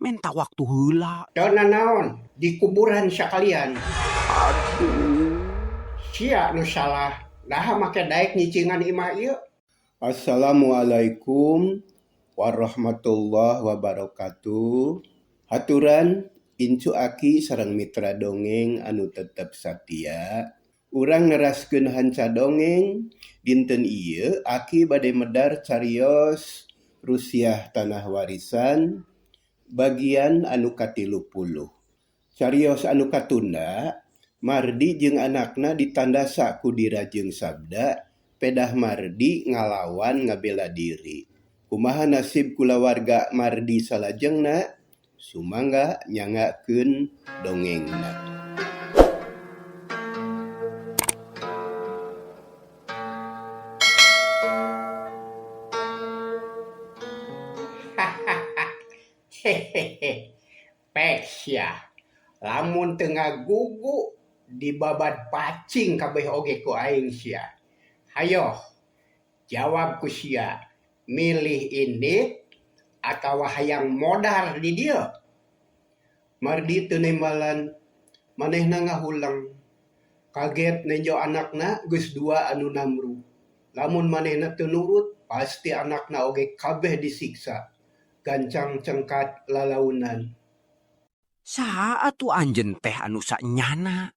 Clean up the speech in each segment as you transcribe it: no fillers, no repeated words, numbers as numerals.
Menta waktu heula. Teu nanaon, di kuburan sakalian. Aduh. Sia nu salah, naha make daek nyicingan imah ieu. Assalamualaikum warahmatullah wabarakatuh. Haturan incu aki sareng mitra dongeng anu tetep satia. Urang neraskeun hanca dongeng dinten ieu aki bade medar carios Rusiah Tanah Warisan bagian anu ka-30. Carios anu katunda, Mardi jeung anakna ditandasa ku Dira jeung Sabda, pedah Mardi ngalawan ngabela diri. Kumaha nasib kulawarga Mardi salajengna? Sumangga nyanggakeun dongengna. Hehehe pek sia, lamun teu ngagugu dibabad pacing kabeh oge ku aing sia. Hayoh jawab ku sia, milih indit atawa hayang modar di dieu? Mardi teu nembalan, manehna ngahuleng. Kaget nenjo anakna geus dua anu namru. Lamun manehna teu nurut, pasti anakna oge kabeh disiksa. Gancang cengkat lalaunan. Saha atuh anjeun teh anu sanyana?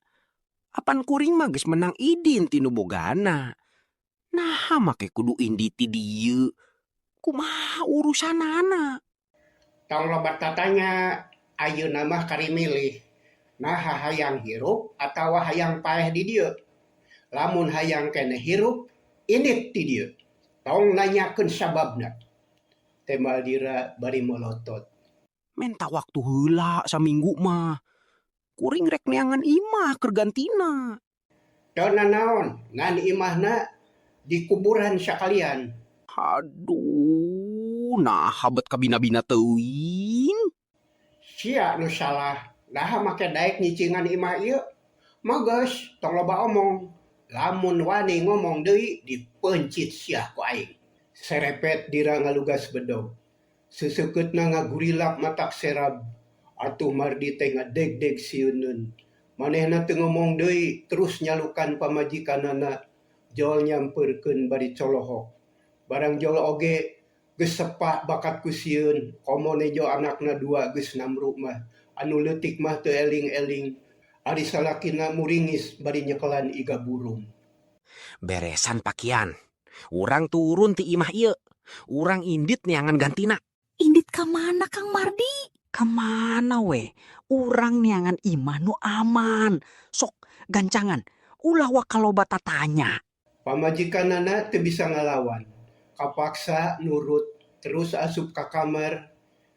Apan kuring mah geus menang idin ti nu bogana. Naha make kudu indit ti dieu? Kumaha urusanana? Tong loba tatanya, ayeuna mah kari milih. Naha hayang hirup atawa hayang paeh di dieu? Lamun hayang keneh hirup, indit ti dieu. Tong nanyakeun sababna. Tembal Dira bari molotot. Menta waktu heula saminggu mah. Kuring rek neangan imah keur gantina. Teu nanaon, ngan imahna di kuburan sakalian. Haduh, naha bet kabina-bina teuing. Sia nu salah, naha make daek nyicingan imah ieu? Mageus, tong loba omong. Lamun wani ngomong deui dipeuncit sia ku aing. Serepet Dira ngalugas bedog. Seuseukeutna ngagurilak matak serab. Atuh Mardi teh ngadegdeg sieuneun. Manehna teu ngomong deui terus nyalukan pamajikanana jol nyampeurkeun bari colohok. Barang jol oge geus sepa bakat ku sieun komo nejo anakna dua geus namru mah. Anu leutik mah teu eling-eling. Ari salakina muringis bari nyekelan iga burung. Beresan pakian. Urang turun ti imah ieu. Urang indit neangan gantina. Indit ka mana Kang Mardi? Ka mana we? Urang neangan imah nu aman. Sok gancangan. Ulah waka loba tatanya. Pamajikanana teu bisa ngalawan. Kapaksa nurut terus asup ka kamar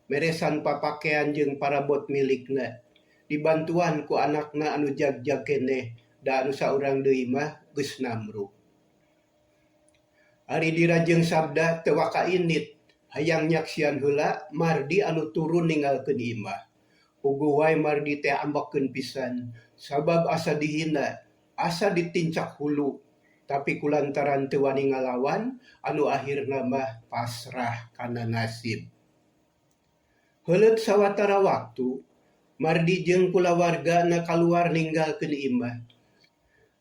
meresan papakean jeung parabot milikna. Dibantuan ku anakna anu jagjag keneh da anu saurang deui mah geus namru. Ari Dira jeung Sabda teu waka indit, hayang nyaksian heula Mardi anu turun ninggalkeun imah. Puguh wae Mardi teh ambekeun pisan, sabab asa dihina, asa ditincak hulu. Tapi kulantaran teu wani ngalawan, anu akhirna mah pasrah kana nasib. Heuleut sawatara waktu, Mardi jeung kulawargana kaluar ninggalkeun imah.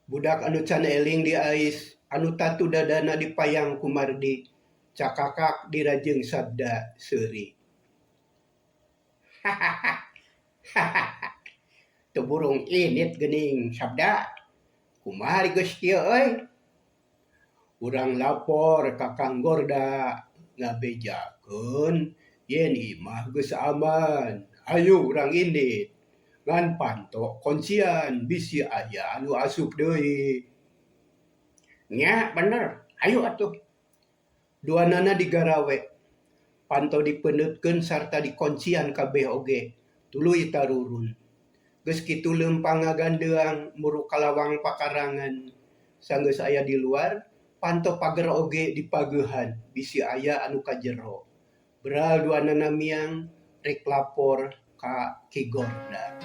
Budak anu can eling diais, anu tatu dadana dipayang ku Mardi, cakakak Dira jeung Sabda seuri. Hahaha. Teu burung indit geuning Sabda. Kumaha ari geus kieu euy? Urang lapor ka Kang Gorda ngabejakeun yen imah geus aman. Hayu urang indit. Ngan panto kuncian bisi aya anu asup deui. Nya bener, hayu atuh. Duanana digarawe. Panto dipeundeutkeun sarta dikoncian kabeh oge, tuluy tarurun. Geus kitu leumpang ngagandeang muru ka lawang pakarangan. Sanggeus aya di luar, panto pager oge dipageuhan bisi aya anu ka jero. Beral duanana miang rek lapor ka Ki Gorda.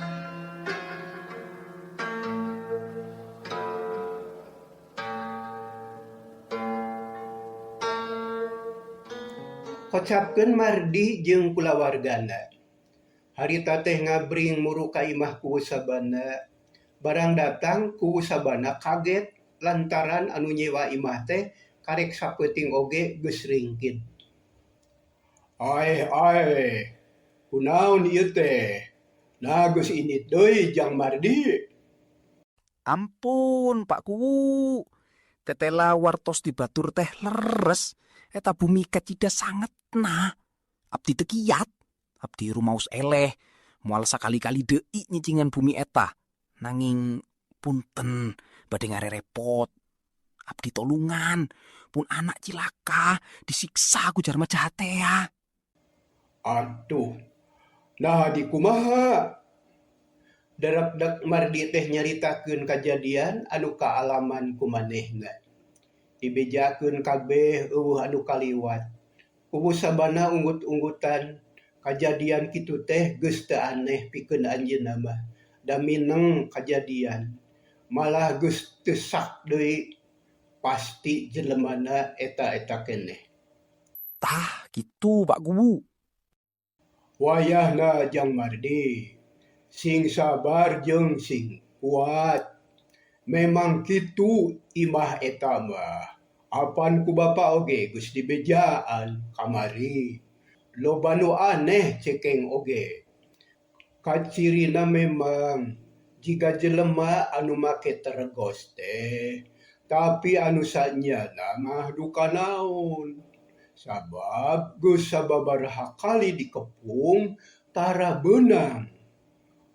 Kocapkeun Mardi jeung kulawargana. Harita teh ngabring muru ka imah Kuwu Sabana. Barang datang Kuwu Sabana kaget lantaran anu nyewa imah teh karek sapeuting oge geus ringkid. Aeh aeh, kunaon ieu teh? Nah geus indit deui Jang Mardi. Ampun Pak Kuwu, tetela wartos di batur teh leres, eta bumi kacida sangetna. Abdi teu kiat, abdi rumaos eleh, moal sakali-kali deui nyicingan bumi eta. Nanging punten bade ngarerepot. Abdi tolungan, pun anak cilaka disiksa ku jalma jahat tea. Aduh, nah di kumaha? Darakdak Mardi teh nyaritakeun kajadian anu kaalaman ku manehna. Dibejakeun kabeh eueuh anu kaliwat. Kuwu Sabana unggut-unggutan, kajadian kitu teh geus teu aneh pikeun anjeunna mah. Da mineng kajadian, malah geus teu sak deui pasti jelemana eta-eta keneh. Tah kitu Pak Kuwu. Wayahna Jang Mardi, sing sabar jeung sing kuat. Memang kitu imah eta mah. Apan ku bapa oge geus dibejaan kamari. Loba nu aneh cekeng oge. Kacirina memang jiga jelema anu make teregos teh, tapi anu sanyana mah duka naon. Sabab geus sababaraha kali dikepung tara beunang.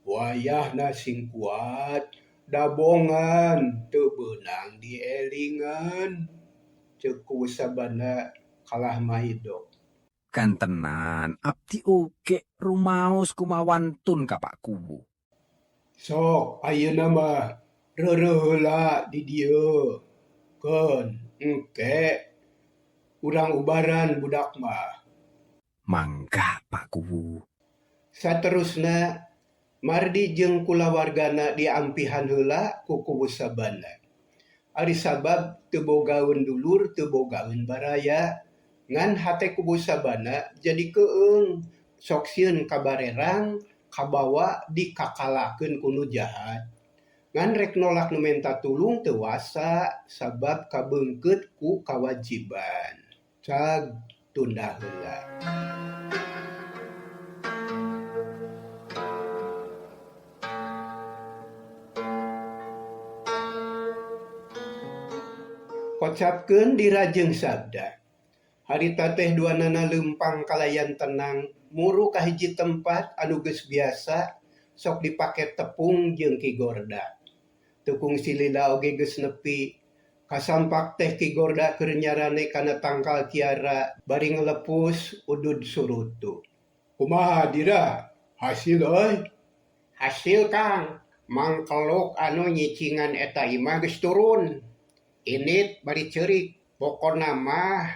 Wayahna sing kuat, dabongan teu beunang dielingan. Ceuk Kuwu Sabana kalah maido. Kantenan abdi oge rumaos kumawantun ka Pak Kuwu. Sok ayeuna mah reureuh heula di dieu. Keun engke urang ubaran budak mah. Mangga Pak Kuwu. Saterusna Mardi jeung kulawargana diampihan heula ku Kuwu Sabana. Ari sabab teu bogaeun dulur teu bogaeun baraya, ngan hate Kuwu Sabana jadi keung, sok sieun kabarerang kabawa dikakalakeun ku nu jahat. Ngan rek nolak nu menta tulung teu wasa sabab kabeungkeut ku kawajiban. Cag tunda heula. Kocapkeun Dira jeung Sabda. Harita teh duanana leumpang kalayan tenang, muru ka hiji tempat anu geus biasa sok dipake tepung jeung Ki Gorda. Teu kungsi lila oge geus nepi. Kasampak teh Ki Gorda keur nyarane kana tangkal kiara bari ngalepus udud surutu. Kumaha Dira? Hasil euy? Hasil Kang, mangkeluk anu nyicingan eta imah geus turun. Indit bari ceurik, pokona mah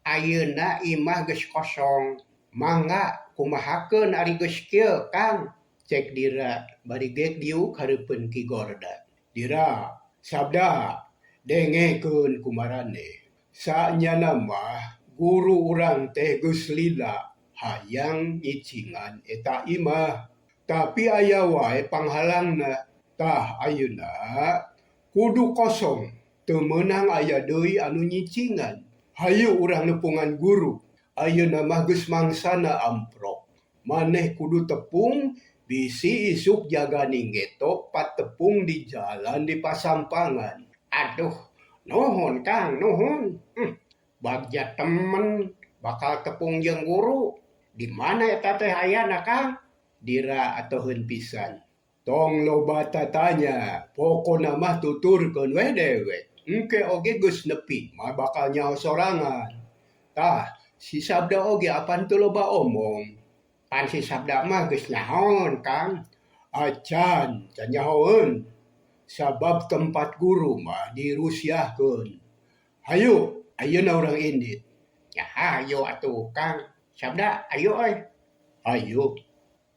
ayeuna imah geus kosong. Mangga kumahakeun ari geus kieu Kang? Cek Dira bari gek diuk hareupeun Ki Gorda. Dira, Sabda, dengekeun kumarane. Saenyana mah guru urang teh geus lila hayang nyicingan eta imah. Tapi aya wae panghalangna. Tah ayeuna kudu kosong. Teu meunang aya deui anu nyicingan. Hayu urang nepungan guru. Ayeuna mah geus mangsana amprok. Maneh kudu tepung bisi isuk jaga ninggetok patepung di jalan di pasampangan. Aduh, nuhun Kang, nuhun. Bagja temen bakal tepung jeung guru. Di mana eta teh ayana Kang? Dira atoheun pisan. Tong loba tatanya, pokona mah tuturkeun we dewek. Engke oge geus nepi mah bakal nyaho sorangan. Tah, si Sabda oge apan teu loba omong. Pan si Sabda mah geus nyahoon Kang. Acan, can nyahoeun. Sabab tempat guru mah dirusiahkeun. Hayu, ayeuna urang indit. Ya hayu atuh Kang. Sabda, ayo euy. Hayu.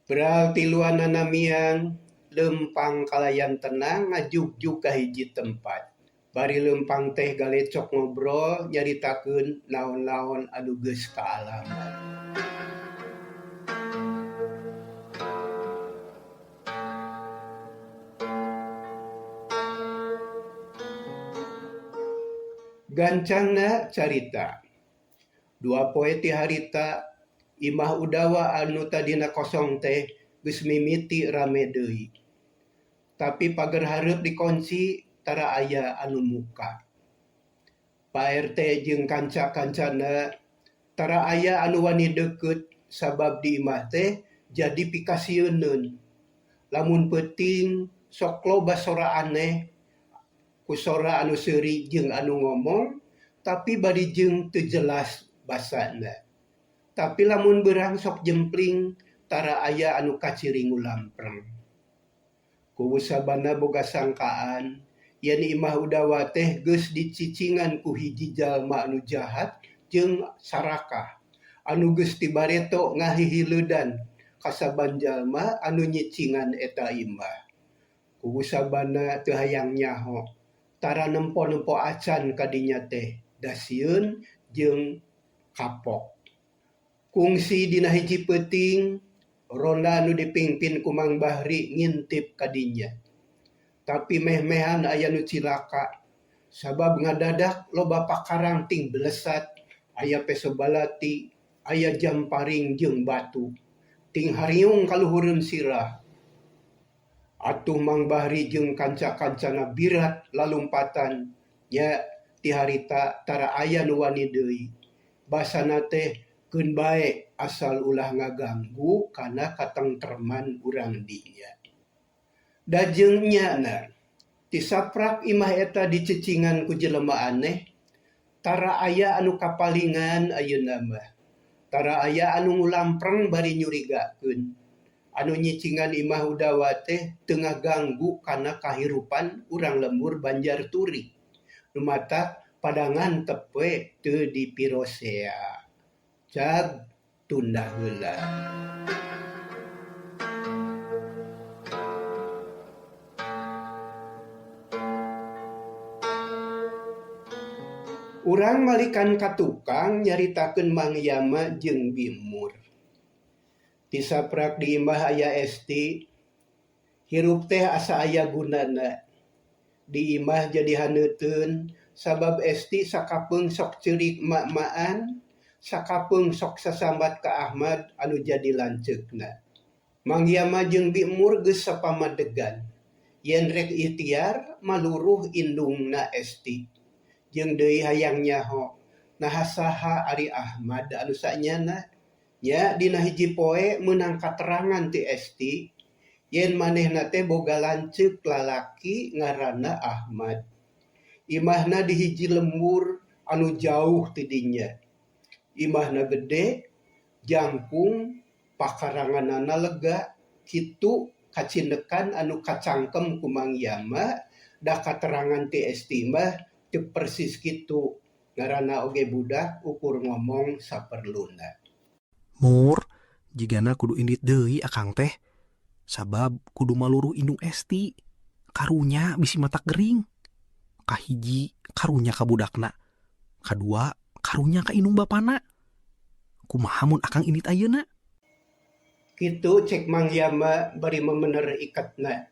Beral tiluanana miang, leumpang kalayan tenang ngajugjug ka hiji tempat. Bari leumpang teh galecok ngobrol nyaritakeun naon-naon anu geus kaalaman. Gancangna carita. Dua poe ti harita, imah Udawa anu tadina kosong teh geus mimiti rame deui. Tapi pager hareup dikonci tara aya anu muka. Pak RT jeung kanca-kancana tara aya anu wani deukeut sabab di imah teh jadi pikasieuneun. Lamun peuting sok loba sora aneh ku sora anu seuri jeung anu ngomong tapi bari jeung teu jelas basana. Tapi lamun beurang sok jempling tara aya anu kaciri ngulampreng. Kuwu sabana boga sangkaan yen imah Udawa teh geus dicicingan ku hiji jalma anu jahat jeung sarakah anu geus ti bareto ngahihileudan ka saban jalma anu nyicingan eta imah. Kuwu sabana teu hayang nyaho tara nempo-nempo acan ka dinya teh da sieun jeung kapok. Kungsi dina hiji peuting, ronda anu dipingpin ku Mang Bahri ngintip ka dinya. Tapi meh-mehan aya nu cilaka, sabab ngadadak loba pakarang ting belesat, aya peso balati, aya jamparing jeung batu. Ting hariung kaluhureun sirah. Atuh Mang Bahri jeung kanca-kancana birat lalumpatan, nya ti harita tara aya nu wani deui. Basana teh keun bae asal ulah ngaganggu kana katengtreman urang dinya. Da jeung nyana, ti saprak imah eta dicicingan ku jelema aneh, tara aya anu kapalingan ayeuna mah. Tara aya anu ngulampreng bari nyurigakeun. Anu nyicingan imah Udawa teh teu ngaganggu kana kahirupan urang lembur Banjar Turi. Nu matak pada ngantep we teu dipirosea. Cag tunda heula. Urang malikan ka tukang nyaritakeun Mang Yama jeung Bimur. Ti saprak di imah aya Esti, hirup teh asa aya gunana. Di imah jadi haneuteun sabab Esti sakapeung sok ceurik mak-makan, sakapeung sok sasambat ka Ahmad anu jadi lanceukna. Mang Yama jeung Bimur geus sapamadegan. Yen rek ikhtiar maluruh indungna Esti. Jeung deui hayang nyaho, naha saha ari Ahmad anu sanyana? Nya dina hiji poe meunang katerangan ti Esti yen manehna teh boga lanceuk lalaki ngaranna Ahmad. Imahna di hiji lembur anu jauh ti dinya. Imahna gede, jangkung, pakaranganana lega, kitu kacindekan anu kacangkem ku Mang Yama da katerangan ti Esti mah teu persis kitu. Ngaranna oge budak ukur ngomong saperluna. Mur, jigana kudu indit deui akang teh. Sabab kudu maluruh indung Esti. Karunya bisi matak gering. Kahiji karunya ka budakna. Kadua karunya ka indung bapana. Kumaha mun akang indit ayeuna? Kitu cek Mang Yama bari memener ikatna.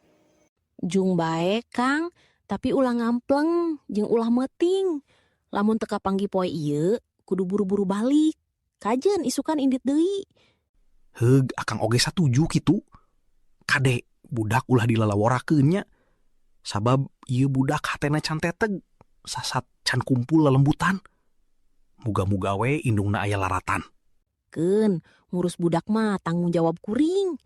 Jung bae Kang, tapi ulah ngampleng jeung ulah meuting. Lamun teu kapanggih poe ieu, kudu buru-buru balik. Kajen isukan indit deui. Heug, akang oge satuju kitu. Kade budak ulah dilalaworakeun nya. Sabab ieu budak hatena can teteg, sasat can kumpul lelembutan. Muga-muga we indungna aya laratan. Keun, ngurus budak mah tanggung jawab kuring.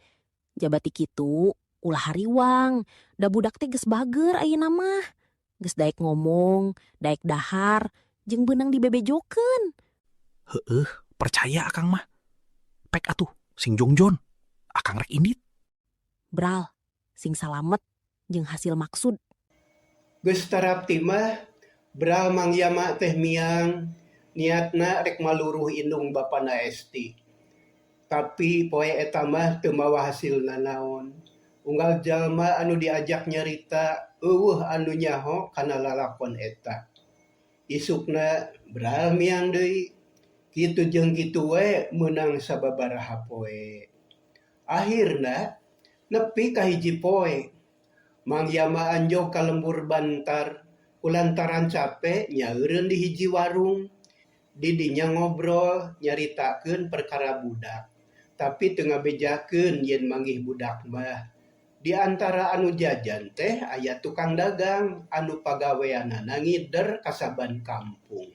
Jabati kitu, ulah hariwang. Da budak teh geus bager ayeuna mah. Geus daek ngomong, daek dahar, jeung beunang dibebejokeun. Heueuh, percaya akang mah. Pek atuh, sing jongjon. Akang rek indit. Bral, sing salamet jeung hasil maksud. Geus tarapti mah, Bral Mang Yama teh miang, niatna rek maluruh indung bapana Esti. Tapi poe eta mah teu mawa hasil nanaon. Unggal jalma anu diajak nyarita eueuh anu nyaho kana lalakon eta. Isukna Bral miang deui. Kitu jeung kitu we meunang sababaraha poe. Akhirna nepi ka hiji poe. Mang Yama anjog ka lembur Bantar Kulantaran cape nyaureun di hiji warung. Di dinya ngobrol nyaritakeun perkara budak. Tapi teu ngabejakeun yen manggih budak mah. Di antara anu jajan teh aya tukang dagang anu pagaweanana ngider ka saban kampung.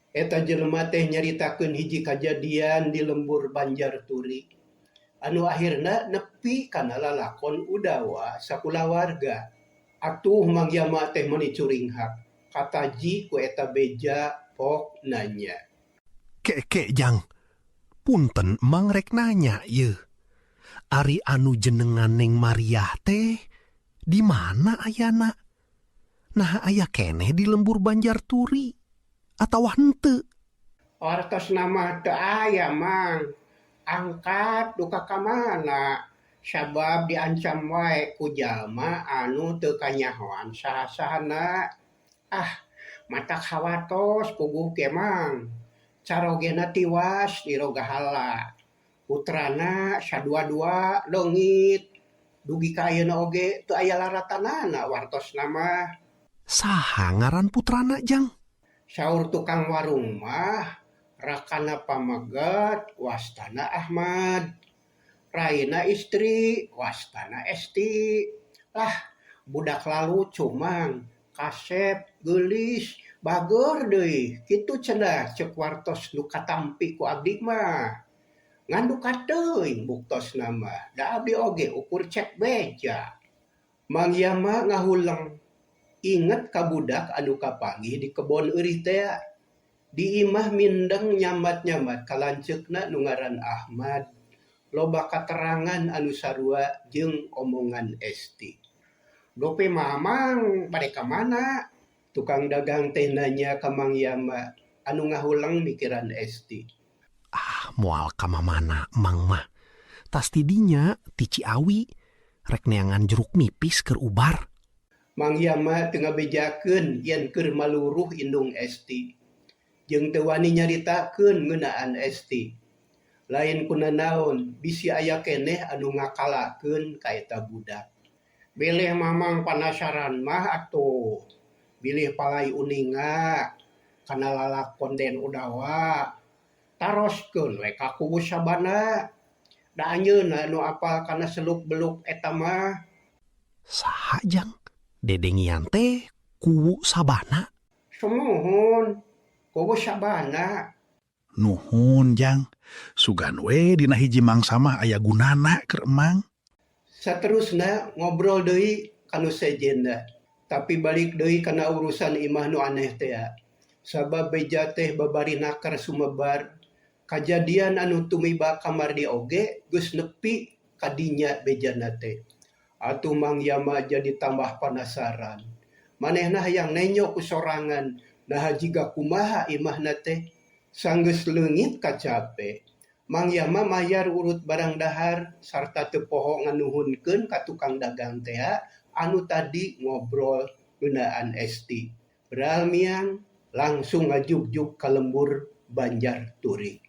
Eta jelema teh nyaritakeun hiji kajadian di lembur Banjar Turi. Anu akhirna nepi kana lalakon Udawa sakulawarga. Atuh Mang Yama teh meuni curinghak. Kataji ku eta beja pok nanya. Ke ke Jang. Punten Mang rek nanya yeuh. Ari anu jenengan Neng Mariah teh di mana ayana? Nah aya keneh di lembur Banjar Turi atawa henteu? Wartosna mah teu aya Mang. Angkat duka ka mana? Sabab diancam wae ku jalma anu teu kanyahoan saha-sahana. Ah, matak hawatos puguh ge Mang. Carogena tiwas dirogahala. Putrana sadua-dua leungit. Dugi ka ayeuna oge teu aya laratanana wartosna mah. Saha ngaran putrana Jang? Saur tukang warung mah rakana pameget wastana Ahmad. Raina istri wastana Esti. Lah budak lalucu Mang, kasep, geulis, bageur deui. Kitu cenah ceuk wartos nu katampi ku abdi mah. Ngan duka teuing buktosna mah, da abdi oge ukur cek beja. Mang Yama ngahuleng. Inget ka budak anu kapanggih di kebon eurih tea. Di imah mindeng nyambat-nyambat ka lanceukna nu ngaran Ahmad. Loba katerangan anu sarua jeung omongan Esti. Dupi Mamang bade ka mana? Tukang dagang teh nanya ka Mang Yama anu ngahuleng mikiran Esti. Ah, moal ka mamana Mang mah. Tas ti dinya ti Ciawi rek neangan jeruk nipis keur ubar. Mang Yama teu ngabejakeun yen keur maluruh indung Esti. Jeung teu wani nyaritakeun ngeunaan Esti. Lain kunanaon bisi aya keneh anu ngakalakeun ka eta budak. Bilih Mamang panasaran mah atuh. Bilih palai uninga kana lalakon Den Udawa. Taroskeun we ka kubu Sabana. Da anjeunna nu apal kana seluk-beluk eta mah. Saha Jang? Dedengian teh kuwu Sabana. Sumuhun, kuwu Sabana. Nuhun Jang, sugan we dina hiji mangsa mah aya gunana keur emang. Saterusna ngobrol deui kanu sejenna, tapi balik deui kana urusan imah nu aneh tea. Sabab beja teh babari naker sumebar. Kajadian anu tumiba ka Mardi oge geus nepi ka dinya bejana teh. Atuh Mang Yama jadi tambah panasaran. Manehna hayang nenyo ku sorangan, naha jiga kumaha imahna teh. Sanggeus leungit kacape. Mang Yama mayar urut barang dahar sarta teu poho nganuhunkeun ka tukang dagang tea anu tadi ngobrol ngeunaan Esti. Beral miang langsung ngajugjug ka lembur Banjar Turi.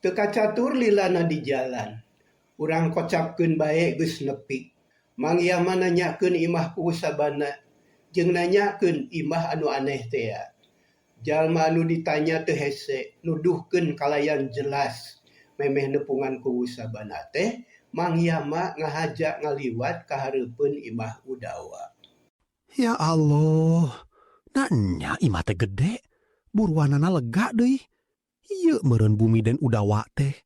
Teu kacatur lilana di jalan. Urang kocapkeun bae geus nepi. Mang Yama nanyakeun imah kuwu Sabana jeung nanyakeun imah anu aneh tea. Jalma anu ditanya teu hese nuduhkeun kalayan jelas. Memeh nepungan kuwu Sabana teh Mang Yama ngahaja ngaliwat ka hareupeun imah Udawa. Ya Allah, nanya imah teh gede, buruanana lega deui. Ieu meureun bumi Den Udawa teh.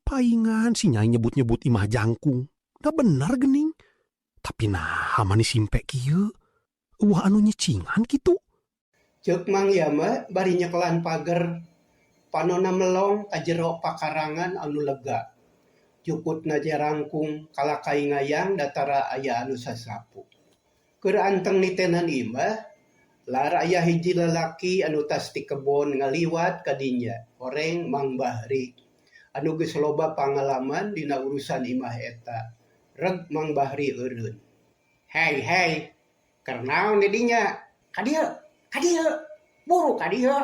Paingan si Nyai nyebut-nyebut imah jangkung. Da bener gening. Tapi naha mani simpe kieu? Eueuh anu nyicingan kitu. Ceuk Mang Yama bari nyekelan pager. Panona melong ka jero pakarangan anu lega. Jukutna jarangkung kalakai ngayang datara aya anu sasapu. Keur anteng nitenan imah, lar aya hiji lalaki anu tas ti kebon ngaliwat ka dinya, horeng Mang Bahri. Anu geus loba pangalaman dina urusan imah eta. Reg Mang Bahri eureun. Hei hei, keur naon di dinya? Ka dieu, ka dieu, buru ka dieu.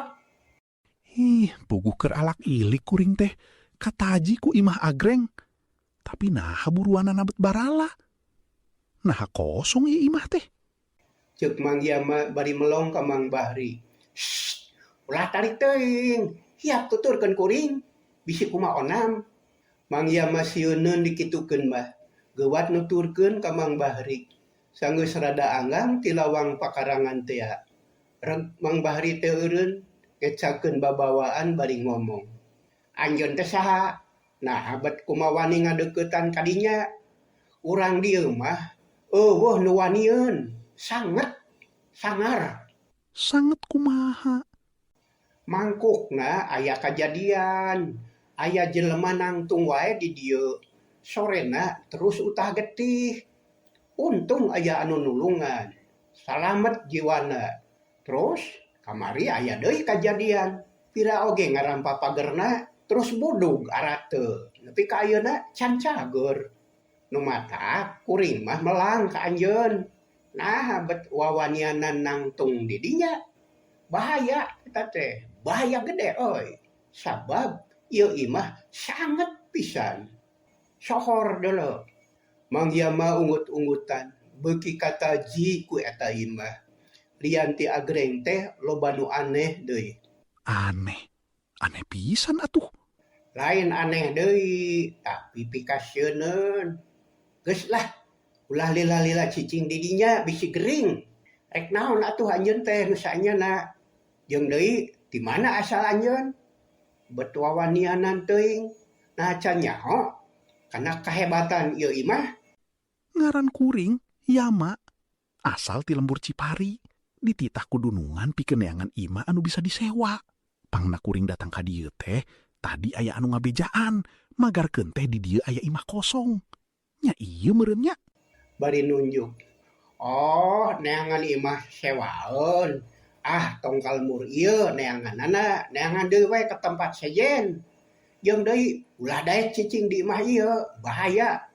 Ih, puguh keur alak ilik kuring teh, kataji ku imah agreng. Tapi naha buruanana bet barala. Naha kosong ieu imah teh. Ceuk Mang Yama bari melong ka Mang Bahri. Sst, ulah tarik teuing, hiap tuturkeun kuring, bisi kumaha onam. Mang Yama sieuneun dikitukeun mah, geuwat nuturkeun ka Mang Bahri. Sanggeus rada anggang ti lawang pakarangan tea. Reg Mang Bahri teh eureun, ngecakeun babawaan bari ngomong. Anjeun teh saha? Naha bet kumaha wani ngadeuketan ka dinya? Urang dieu mah eueuh nu wanieun, sanget, sangar. Sanget kumaha? Mangkukna aya kajadian, aya jelema nangtung wae di dieu, sorena terus utah getih. Untung aya anu nulungan, salamet jiwana. Terus kamari aya deui kajadian, pira oge ngarampa pagerna terus budug arate, nepi ka ayeuna can cager. Nu matak kuring mah melang ka anjeun. Naha bet wawanianan nangtung di dinya. Bahaya eta teh, bahaya gede euy. Sabab ieu imah sanget pisan. Sohor deuleu. Mang Yama unggut-unggutan, beuki kataji ku eta imah. Lian ti agreng teh loba nu aneh deui. Aneh, aneh pisan atuh. Lain aneh deui, tapi pikasieuneun. Geus lah, ulah lila-lila cicing di dinya bisi gering. Rek naon atuh anjeun teh nu saenyana. Jeung deui ti mana asal anjeun? Bet wawanianan teuing. Naha can nyaho kana kahebatan ieu imah? Ngaran kuring Yama, asal ti lembur Cipari, dititah ku dunungan pikeun neangan imah anu bisa disewa. Pangna kuring datang ka dieu teh, tadi aya anu ngabejaan, magarkeun teh di dieu aya imah kosong. Nya ieu meureun nya. Bari nunjuk. Oh, neangan imah sewaeun. Ah, tong ka lembur ieu neanganana, neangan deui we ka tempat sejen. Jeung deui ulah daek cicing di imah ieu, bahaya.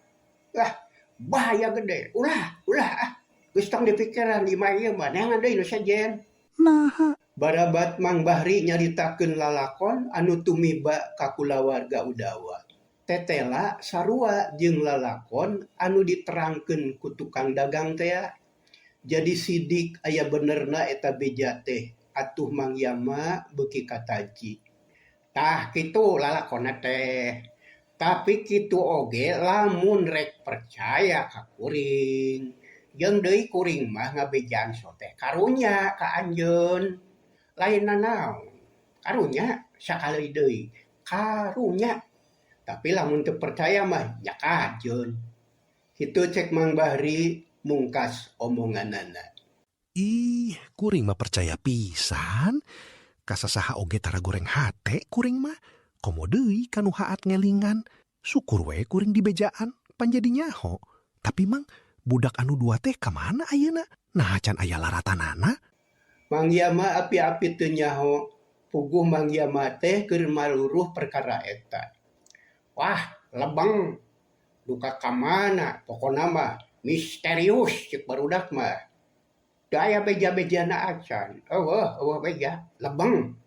Ah, bahaya gede. Ulah, ulah ah. Geus tong dipikiran imah ieu mah neangan deui nu sejen. Naha? Barabat Mang Bahri nyaritakeun lalakon anu tumiba ka kulawarga Udawa. Tetela sarua jeung lalakon anu diterangkeun ku tukang dagang tea. Jadi sidik aya benerna eta beja teh, atuh Mang Yama beuki kataji. Tah kitu lalakonna teh. Tapi kitu oge lamun rek percaya ka kuring. Jeung deui kuring mah ngabejaan sote karunya ka anjeun. Lain nanaon. Karunya sakali deui. Karunya. Tapi lamun teu percaya mah nya kajeun. Kitu cek Mang Bahri mungkas omonganana. Ih, kuring mah percaya pisan. Ka sasaha oge tara goreng hate kuring mah. Komo deui ka nu haat ngelingan. Syukur we kuring dibejaan, pan jadi nyaho. Tapi Mang, budak anu dua teh ka mana ayeuna? Naha can aya laratanana? Mang Yama api-api teu nyaho, puguh Mang Yama teh keur maluruh perkara eta. Wah, lebeng. Duka ka mana pokona mah misterius cek barudak mah. Teu aya beja-bejana acan. Eueuh, eueuh beja, lebeng.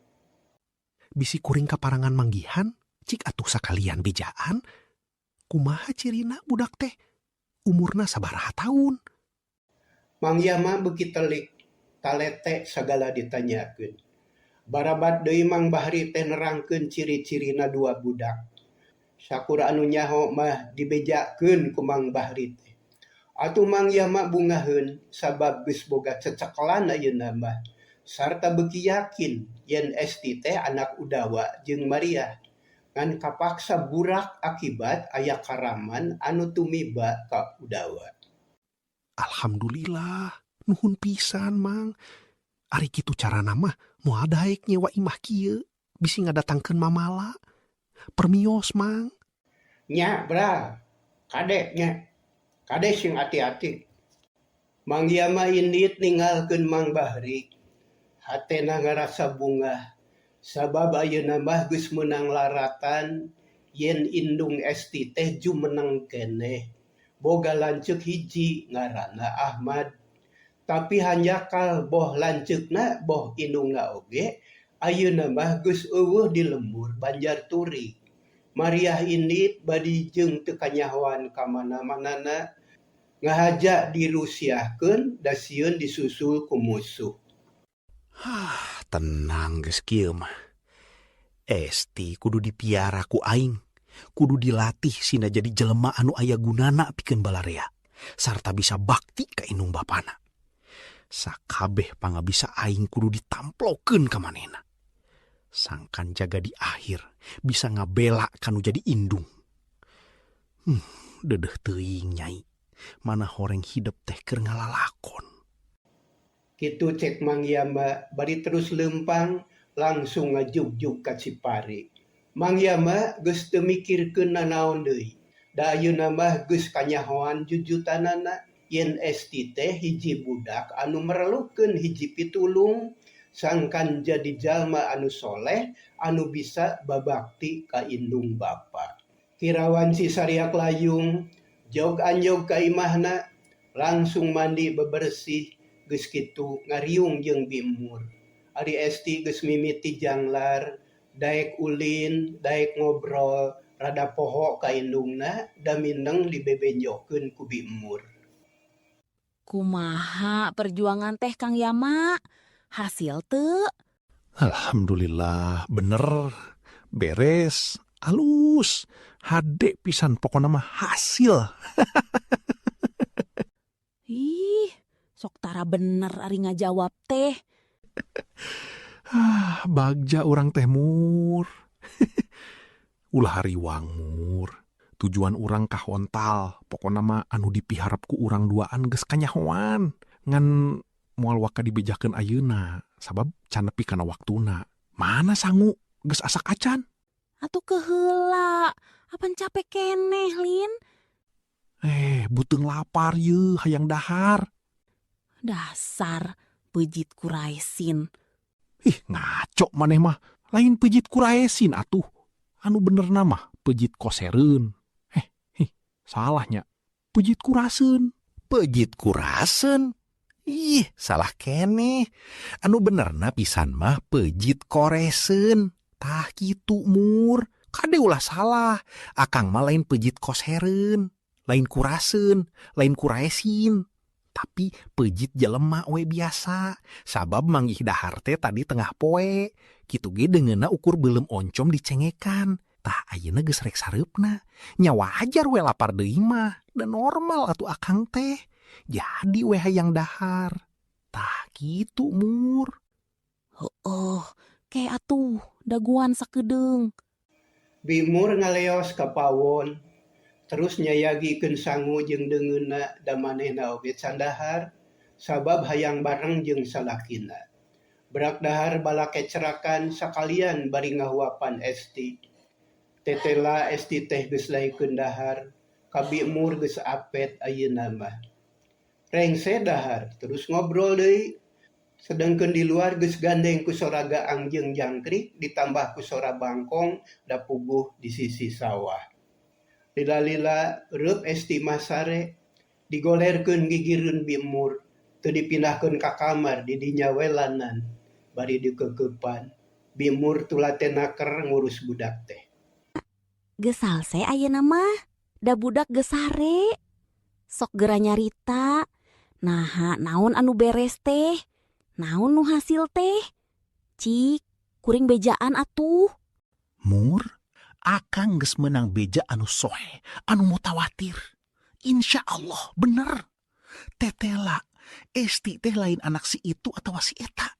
Bisi kuring kaparangan manggihan, cik atuh sakalian bejaan. Kumaha cirina budak teh? Umurna sabaraha taun? Mang Yama beuki telik, talete sagala ditanyakeun. Barabat deui Mang Bahri teh nerangkeun ciri-cirina dua budak. Sakur anu nyaho mah dibejakeun ku Mang Bahri teh. Atuh Mang Yama bungaheun sabab geus boga cecekelan ayeuna mah. Sarta beuki yakin yen Esti teh anak Udawa jeung Maria. Ngan kapaksa burak akibat aya karaman anu tumiba ka Udawa. Alhamdulillah, nuhun pisan Mang. Ari kitu carana mah moal daek nyewa imah kieu, bisi ngadatangkeun mamala. Permios Mang. Nya bra, kade nya. Kade sing ati-ati. Mang Yama indit ninggalkeun Mang Bahri. Hatena ngarasa bungah sabab ayeuna mah geus meunang laratan yen indung Esti teh jumeneng keneh. Boga lanceuk hiji ngaranna Ahmad. Tapi hanjakal boh lanceukna boh indungna oge ayeuna mah geus eueuh di lembur Banjar Turi. Mariah indit badi jeung teu kanyahoan ka mana-manana. Ngahaja dirusiahkeun da sieun disusul ku musuh. Hah, tenang geus kieu mah. Esti kudu dipiara ku aing. Kudu dilatih sina jadi jelema anu aya gunana pikeun balarea sarta bisa bakti ka indung bapana. Sakabeh pangabisa aing kudu ditamplokeun ka manehna. Sangkan jaga di akhir bisa ngabela kanu jadi indung. Dedeh teuing nyai. Mana horeng hidep teh keur ngalalakon. Kitu cek Mang Yama bari terus leumpang langsung ngajugjug ka Cipari. Mang Yama geus teu mikirkeun nanaon deui. Da ayeuna mah geus kanyahoan jujutanana yen Esti teh hiji budak anu merlukeun hiji pitulung sangkan jadi jalma anu soleh anu bisa babakti ka indung bapa. Kirawan si sariak layung jog anjog ka imahna langsung mandi bebersih geus kitu ngariung jeung Bimur. Ari Esti geus mimiti janglar daek ulin daek ngobrol rada poho ka indungna da mindeng dibebenjokeun ku Bimur. Kumaha perjuangan teh Kang Yama? Hasil teu? Alhamdulillah bener beres alus hade pisan pokona mah hasil. Ih, sok tara bener ari ngajawab teh. Ah, bagja urang teh Mur. Ulah hariwang Mur. Tujuan urang ka hontal, pokona mah anu dipiharep ku urang duaan geus kanyahoan. Ngan moal waka dibejakeun ayeuna sabab can nepi kana waktuna. Mana sangu geus asak acan. Atuh keheula, apan capek keneh, Lin? Beuteung lapar yeuh hayang dahar. Dasar peujeut kuraesin. Ih, ngaco maneh mah. Lain peujeut kuraesin atuh. Anu benerna mah peujeut kosereun. Hih, salahnya. Peujeut kuraseun. Peujeut kuraseun? Ih, salah keneh. Anu benerna pisan mah peujeut koreseun. Tah kitu Mur. Kade ulah salah. Akang mah lain peujeut kosereun, lain kuraseun, lain kuraesin. Tapi peujeut jelema we biasa. Sabab manggih dahar teh tadi tengah poe. Kitu ge deungeunna ukur beuleum oncom dicengekan. Tah ayeuna geus rek sareupna. Nya wajar we lapar deui mah. Da normal atuh akang teh. Jadi we hayang dahar. Tah kitu Mur. Heueuh, ke atuh daguan sakedeung. Bimur ngaleos ka pawon terus nyayagikeun sangu jeung deungeunna da manehna oge can dahar sabab hayang bareng jeung salakina. Berak dahar balakecrakan sakalian bari ngahuapan Esti. Tetela Esti teh geus daekeun dahar, ka Bimur geus apet ayeuna mah. Rengse dahar terus ngobrol deui. Sedengkeun di luar geus gandeng ku sora gaang jeung jangkrik ditambah ku sora bangkong da puguh di sisi sawah. Lila-lila reup Esti mah sare digolerkeun gigireun Bimur teu dipindahkeun ka kamar di dinya we lanan bari dikeukepan. Bimur tulatenaker ngurus budak teh. Geus salse ayeuna mah, da budak geus sare. Sok geura nyarita. Naha naon anu beres teh? Naon nu hasil teh? Cik, kuring bejaan atuh. Mur, akang geus meunang beja anu soheh, anu mutawatir. Insya Allah bener. Tetela, Esti teh lain anak si itu atau si eta,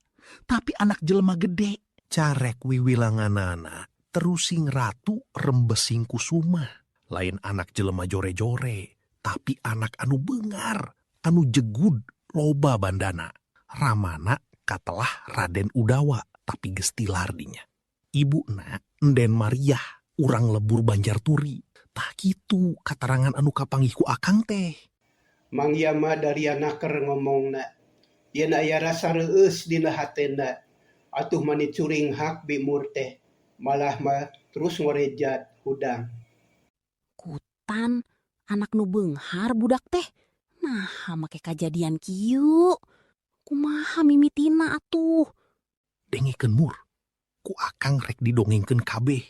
tapi anak jelema gede. Carek wiwilanganana terusing ratu rembesing kusuma. Lain anak jelema jore-jore, tapi anak anu bengar, anu jegud loba bandana. Ramana katelah Raden Udawa, tapi geus tilar dinya. Ibuna Enden Mariah, urang lebur Banjar Turi. Tah kitu katarangan anu kapanggih ku akang teh. Mang Yama daria naker ngomongna. Yen aya rasa reueus dina hatena. Atuh mani curinghak Bimur teh. Malah mah terus ngorejat hudang. Kutan, anak nu beunghar budak teh. Nah, make kajadian kieu. Kumaha mimitina atuh? Dengekeun Mur, ku akang rek didongengkeun kabeh.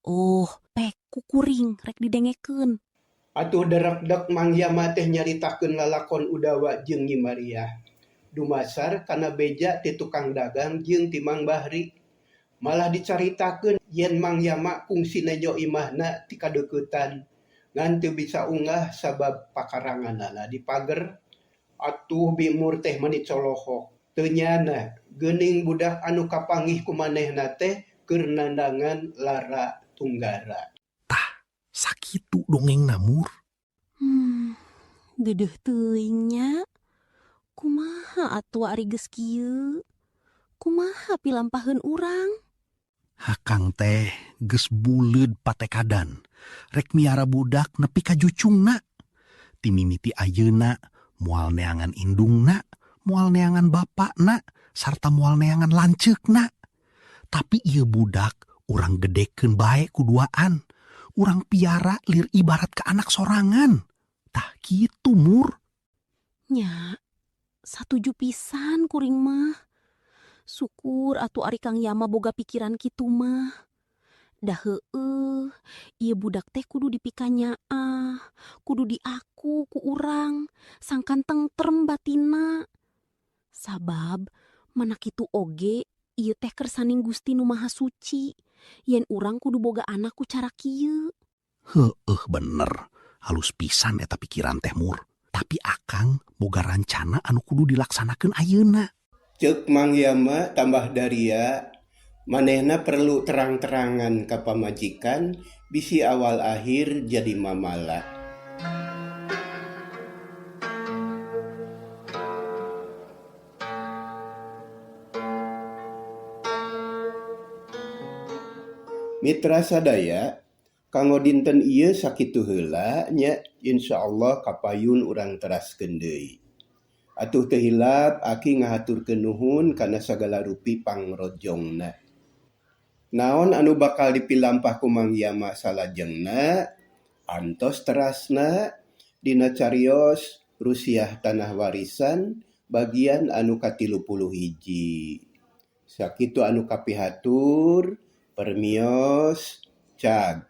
Oh, pek ku kuring rek didengekeun. Atuh derekdek Mang Yama teh nyaritakeun lalakon Udawa jeung Nyi Mariah. Dumasar kana beja ti tukang dagang jeung ti Mang Bahri. Malah dicaritakeun yen Mang Yama kungsi nenjo imahna ti kadeuketan ngan teu bisa unggah sabab pakaranganana dipager. Atuh Bimur teh meni colohok. Teu nyana geuning budak anu kapanggih ku manehna teh keur nandangan Lara Tunggara. Tah, sakitu dongengna Mur. Deudeuh teuing nya. Kumaha atuh ari geus kieu? Kumaha pilampaheun urang? Hakang teh geus buleud patekadan rek miara budak nepi ka jucungna. Ti mimiti ayeuna moal neangan indungna, moal neangan bapakna, sarta moal neangan lanceukna. Tapi ieu budak urang gedekeun bae ku duaan. Urang piara lir ibarat ka anak sorangan. Tah kitu Mur. Nya, satuju pisan kuring mah. Syukur atuh ari Kang Yama boga pikiran kitu mah. Da heueuh, ieu budak teh kudu dipikanyaah, kudu diaku ku urang, sangkan tentrem batinna. Sabab mana kitu oge ieu teh kersaning Gusti Nu Maha Suci, yen urang kudu boga anak ku cara kieu. Heueuh bener, halus pisan eta pikiran teh Mur. Tapi akang boga rancana anu kudu dilaksanakeun ayeuna. Ceuk Mang Yama tambah daria, manehna perlu terang-terangan ka pamajikan bisi awal akhir jadi mamala. Mitra sadaya, kanggo dinten ieu sakitu heula nya, insyaallah kapayun urang teraskeun deui. Atuh teu hilap aki ngahaturkeun nuhun kana sagala rupi pangrojongna. Naon anu bakal dipilampah ku Mang Yama salajengna, antos terasna dina carios Rusiah Tanah Warisan bagian anu ka-31. Sakitu anu kapihatur, permios, cag.